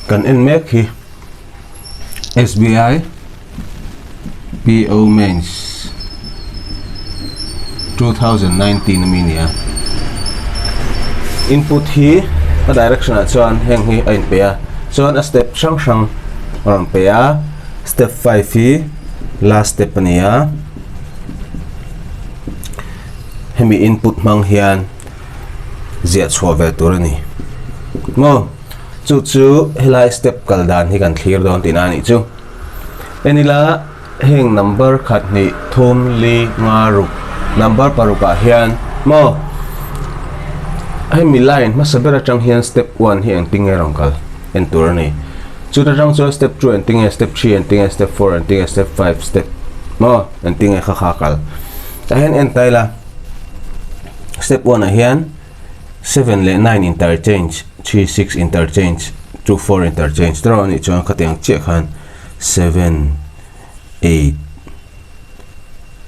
Kan en mek hi SBI PO Mains 2019 ami nia. Input hi a direction ah chuan heng hi a inpe a, chuan a step hrang hrang a rawn pe a, step 5 hi last step a ni a, hemi input hmang hian ziah chhuah ve tur a ni. Maw? Chu chu helai step kal dan hi kan thlir dawn tihna a nih chu. Enila heng number khat hnih thum li nga ruk number parukah hian maw hemi line hmasa ber atang hian step one hi engtin nge rawn kal en tur a ni. Chuta tang chuan step two engtin nge step three engtin nge step four engtin nge step five step maw engtin nge kha kha kal. Tah hian en ta ila step one ah hian 7 leh 9 interchange, 3 6 interchange, 2 4 interchange te rawh anih chuan khatiang chiah khan 7 8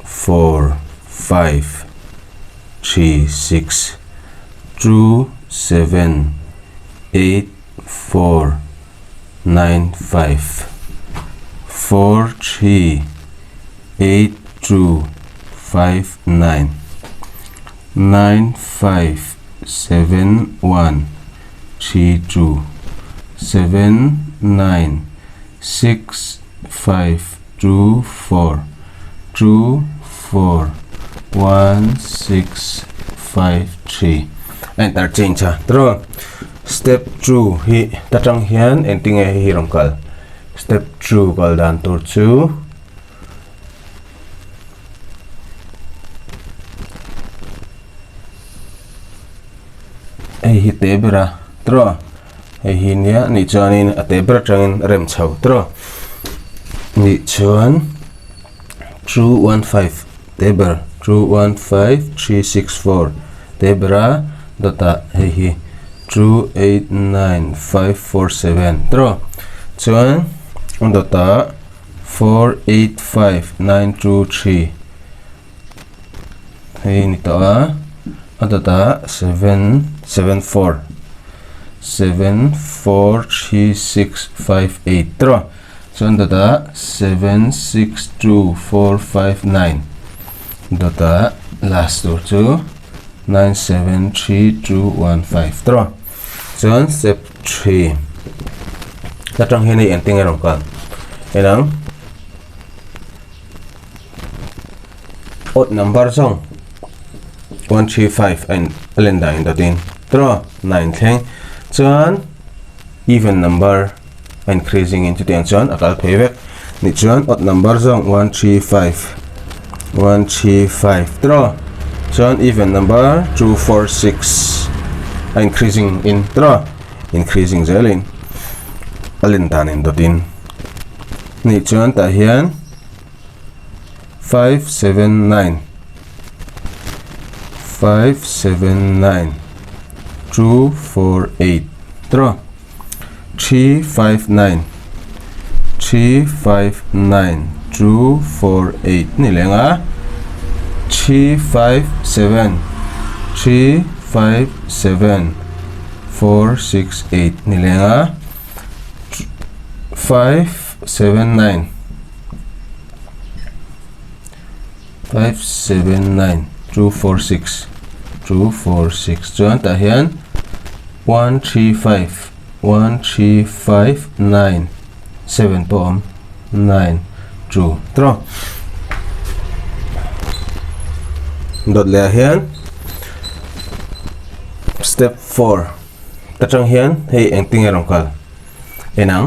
4 5 3 6 2 7 8 4 9 5 4 3 8 2 5 9 9 5 7 1 3 2 7 9 6 5 2 4 2 4 1 6 5 3 a interchange a tiraw step 2 hi ta tang hian engtinge hei hi rawn kal step 2 kal dan tur chu Hei hi te ber a tiraw hei hi nia nih chuanin a te ber atangin a rem chho tiraw nih chuan two one five te ber two one five three six four te ber a dawtah hei hi two eight nine five four seven tiraw chuan a dawtah. 4 8 5 9 2 3 hei ni tawh a a dawtah 7 7 4 7 4 3 6 5 8 tawh chuan dawtah 7 6 2 4 5 9 dawtah last tur chu 9 7 3 2 1 5 tawh chuan step 3 atang hian hei engtin nge rawn kal enang odd number zawng 1 3 5 a in a len dan in dawtin tawh 9 thleng chuan even number a increasing in chutiang chuan a kal phei vek ni chuan odd number zawng 1 3 5 1 3 5 tawh chuan even number 2 4 6 a increasing in tawh increasing zelin a len dan in dawtin ni chuan tah hian 5 7 9 5 7 9 2 4 8 tawh 3 5 9 3 5 9 2 4 8 ni leng a 3 5 7 3 5 7 4 6 8 ni leng a 5 7 9 5 7 9 2 4 6 2 4 6 chuan tah hian 1 3 5 1 3 5 9 7 pawh awm 9 2 tawh dawt leh ah hian step 4 ta tang hian hei engtin nge rawn kal enang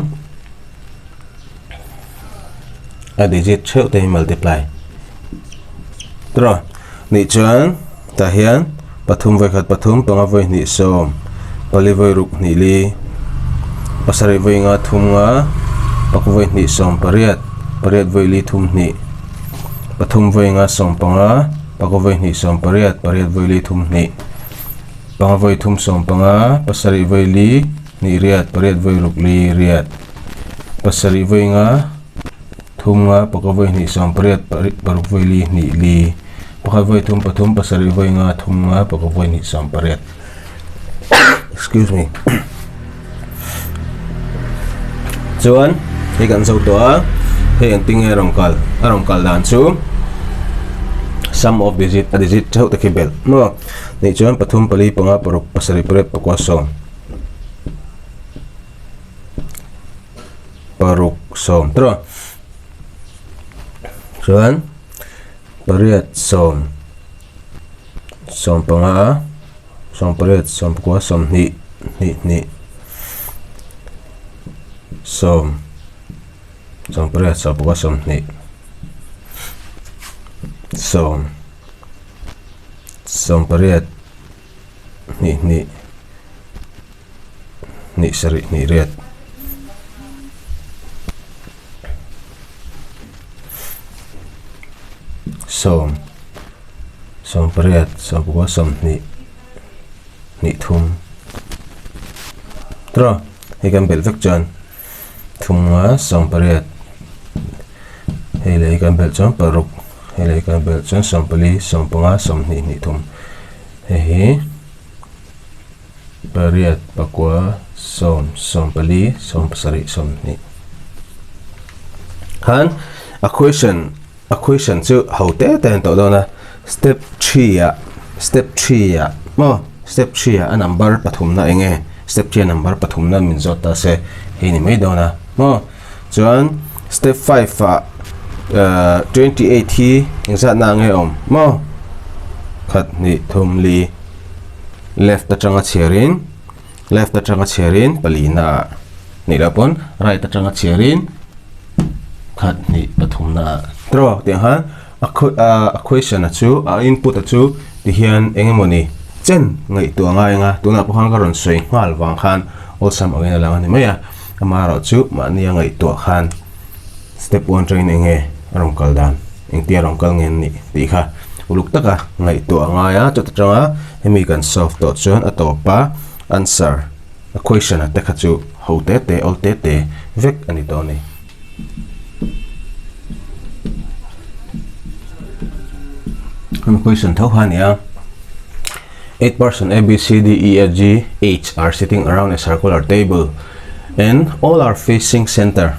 a digit theuh te hi multiply tawh nih chuan tah hian pathum vawi khat pathum panga vawi hnih sawm pali vawi ruk hnih li pasarih vawi nga thum nga pakua vawi hnih sawm pariat pariat vawi li thum hnih pathum vawi nga sawm panga pakua vawi hnih sawm pariat pariat vawi li thum hnih panga vawi thum sawm panga pasarih vawi li hnih riat pariat vawi ruk li riat pasarih vawi nga thum nga pakua vawi hnih sawm pariat paruk vawi li hnih li pakhat vawi thum pathum pasarih vawi nga thum nga pakua vawi hnih sawm pariat excuse me. Chuan hei kan zo tawh a, hei engtin nge a rawn kal? A rawn kal dan chu sum of digit a digit theuh te khi belh maw? Nih chuan pathum pali panga paruk pasarih pariat pakua sawm paruk sawm tawh a. Chuan pariat sawm sawmpanga sawmpariat sawmpakua sawmhnih hnih hnih sawm sawmpariat sawmpakua sawmhnih sawm sawmpariat hnih hnih. Hnih sarih hnih riat. Sawm sawmpariat sawmpakua sawmhnih hnih thum tawh hei kan belh vek chuan thum nga sawmpariat hei leh hi kan belh chuan paruk hei leh hi kan belh chuan sawmpali sawmpanga sawmhnih hnih thum hei hi. Pariat, pakua, sawm, sawmpali, sawmpasarih, sawmhnih. Khan a question a question chu ho te te an tawh dawn a step 3 ah step 3 ah maw step 3 ah a number pathumna eng nge step 3 a number pathumna min zawt ta se hei ni mai dawn a maw chuan step 5 ah 28 hi engzatna nge awm maw khat hnih thum li Left atanga chhiarin left atanga chhiarin palina ah nih loh pawn right atanga chhiarin khat hnih pathumna ah tawk tiang khan a a question a chu a input a chu ti hian eng emawni chen ngaihtuah ngai anga tunah pawh khan ka rawn sawi nghal vang khan awlsam angin a lang a ni mai a amaherawhchu mahnia ngaihtuah khan. Step one atangin eng nge a rawn kal dan, engtia a rawn kal nge an nih tih kha uluk taka ngaihtuah a ngai a, chawt atanga hemi kan solve tawh chuan a tawp a answer a question a te kha chu ho te te awl te te vek a ni tawh a ni. Hemi question tho kha a ni a, 8 person A B C D E F G H are sitting around a circular table and all are facing center.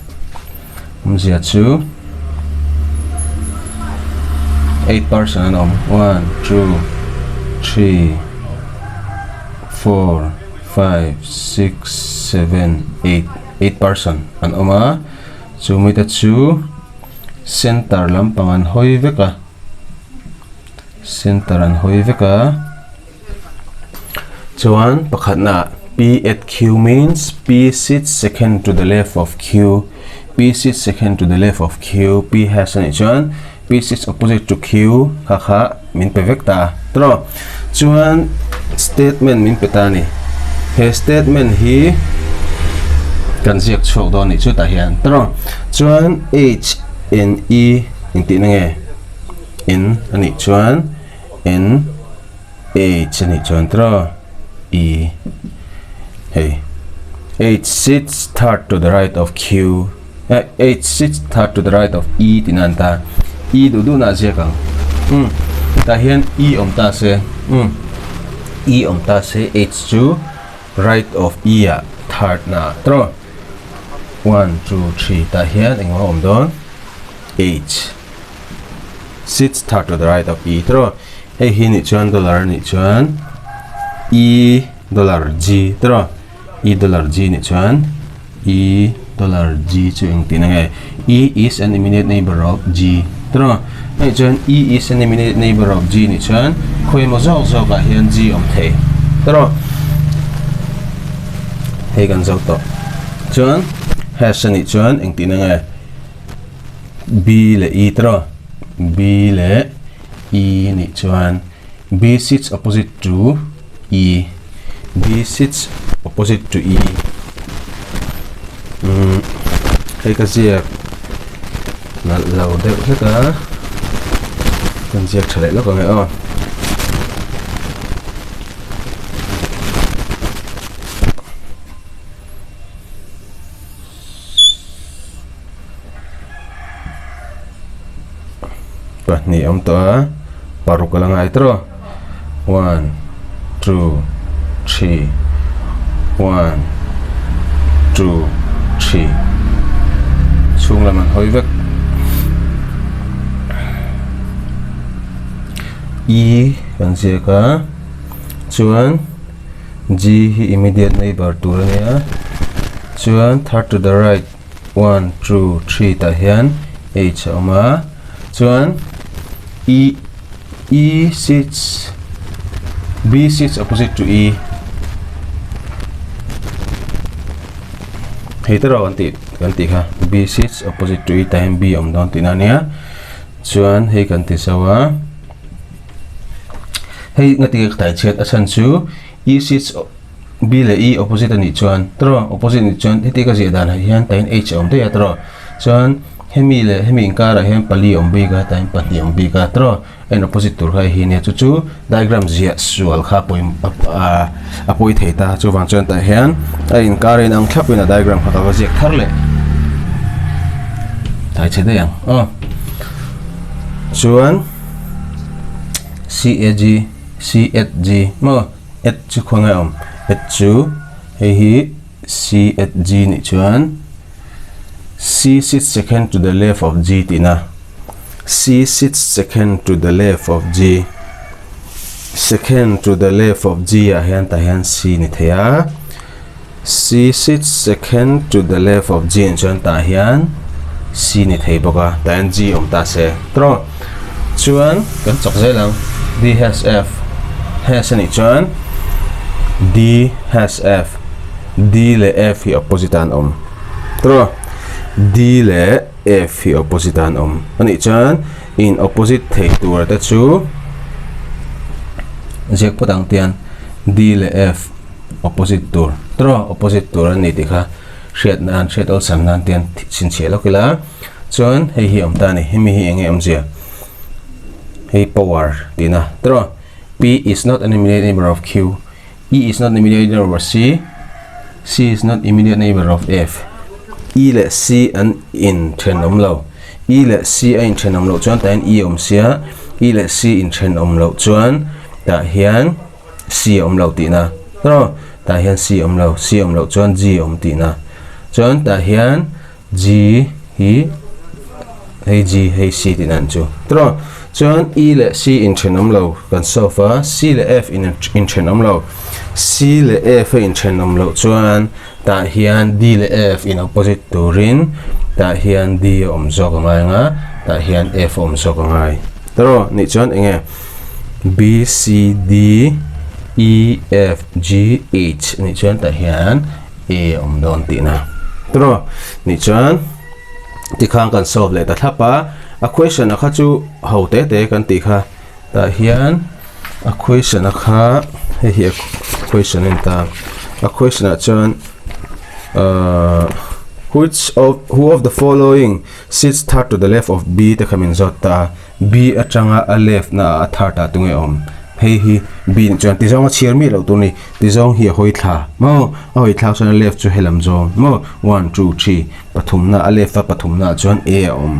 Awmzia chu 8 person an awm 1 2 3 4 5 6 7 8 8 person an awm a chu mite chu center lampang an hawi vek a. Center an hawi vek a chuan pakhatna P at Q means P sits second to the left of Q P sits second to the left of Q P has anih chuan P sits opposite to Q kha kha min pe vek ta tawh chuan statement min pe ta a ni he statement hi kan ziak chhuak dawn anih chu tah hian tawh chuan H N E engtihna nge. N a nih chuan N H a nih chuan tawh E hei H sits third to the right of Q eh H sits third to the right of E tih nan ta E duh duh nah ziak ang um tah hian E awm ta se um E awm ta se H chu right of E ah third na tawh 1 2 3 tah hian engemaw awm dawn H. Sits third to the right of E tawh hei hi nih chuan dollar nih chuan E dollar G tawh E dollar G nih chuan E dollar G chu engtin ange E is an immediate neighbor of G tawh hei chuan E is an immediate neighbor of G nih chuan khawi emaw zawk zawk ah hian G awm thei tawh hei kan zo tawh chuan hash anih chuan engtin ange B leh E tawh B leh E nih chuan B sits opposite to E B sits opposite to E umm hei ka ziak nalh lo deuh hlek a kan ziak tha leh lawk ang e aw. Pahnih awm tawh a paruk a la ngai tawh 1 2 3 1 2 3. Chung lam an hawi vek. E kan ziak a chuan G hi immediate neighbour tur a nia chuan third to the right one two three tah hian H a awm a chuan E E sits B sits opposite to E hei te rawh kan tih kan tih kha B sits opposite to E tah hian B a awm dawn tihna a nia chuan hei kan ti zo a hei nga ti ka tai chhiat a chhan chu E sits B leh E opposite a nih chuan tawrh opposite a nih chuan heti ka ziah danah hian tah hian H a awm daih a tawrh chuan hemi leh hemi inkarah hian pali a awm bik a tah hian pahnih a awm bik a tawrh a in opposite tur kha hi nia chu chu diagram ziah sual kha pawi a pawi thei ta chuvang chuan tah hian a inkar a inang thlap in a diagram kha ka va ziak thar leh tai chhe daih ang aw chuan C A G C at G maw at chu khawnge a awm at chu hei hi C at G nih chuan C sits second to the left of G tihna C sits second to the left of G second to the left of G ah hian tah hian C ni thei a C sits second to the left of G nih chuan tah hian C ni thei bawk a tah hian G awm ta se tawh chuan kan chawk zel ang D has F has a nih chuan D has F D leh F hi opposite ah an awm tawh D leh F hi opposite ah an awm a nih chuan in opposite thei tur te chu ziak phawt ang tian D leh F opposite tur tawh opposite tur a ni tih kha hriat nan hriat awlsam nan tian chhinchhiah lawk ila chuan hei hi a awm ta a ni hemi hi eng nge awmzia hei power tihna tawh P is not an immediate neighbor of Q E is not immediate neighbor of C C is not immediate neighbor of F E leh C an inthenawm lo E leh C a inthenawm loh chuan tah hian E a awm sia E leh C inthenawm loh chuan tah hian C a awm lo tihna tawh tah hian C a awm lo C a awm loh chuan G a awm tihna chuan tah hian G hi hei G hei C tih nan chu tawh chuan E leh C inthenawm lo kan solve a C leh F in inthenawm lo C leh F a inthenawm loh chuan tah hian D leh F in opposite turin tah hian D a awm zawk a ngai ang a tah hian F a awm zawk a ngai tawh nih chuan eng nge B C D E F G H nih chuan tah hian A a awm dawn tihna tawh nih chuan tikhan kan solve leh ta thlap a a question a kha chu ho te te kan tih kha tah hian a question a kha hei hi a question a ni ta a question ah chuan ahh which of who of the following sits third to the left of B te kha min zawt ta a. B atanga a left na ah a third ah tunge awm? Hei hi B nih chuan tizawng a chhiar miah loh tur a ni. Tizawng hi a hawi thla maw? A hawi thlak chuan a left chu helam zawng maw? One, two, three, pathumna a left a pathumna ah chuan A a awm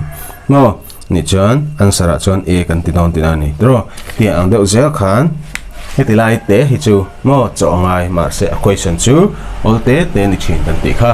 maw? Nih chuan answer ah chuan A kan ti dawn tihna a ni. Tiraw? Tiang ang deuh zel khan heti lai te hi chu maw chawh a ngai mahse a question chu awl te te ni thin kan tih kha.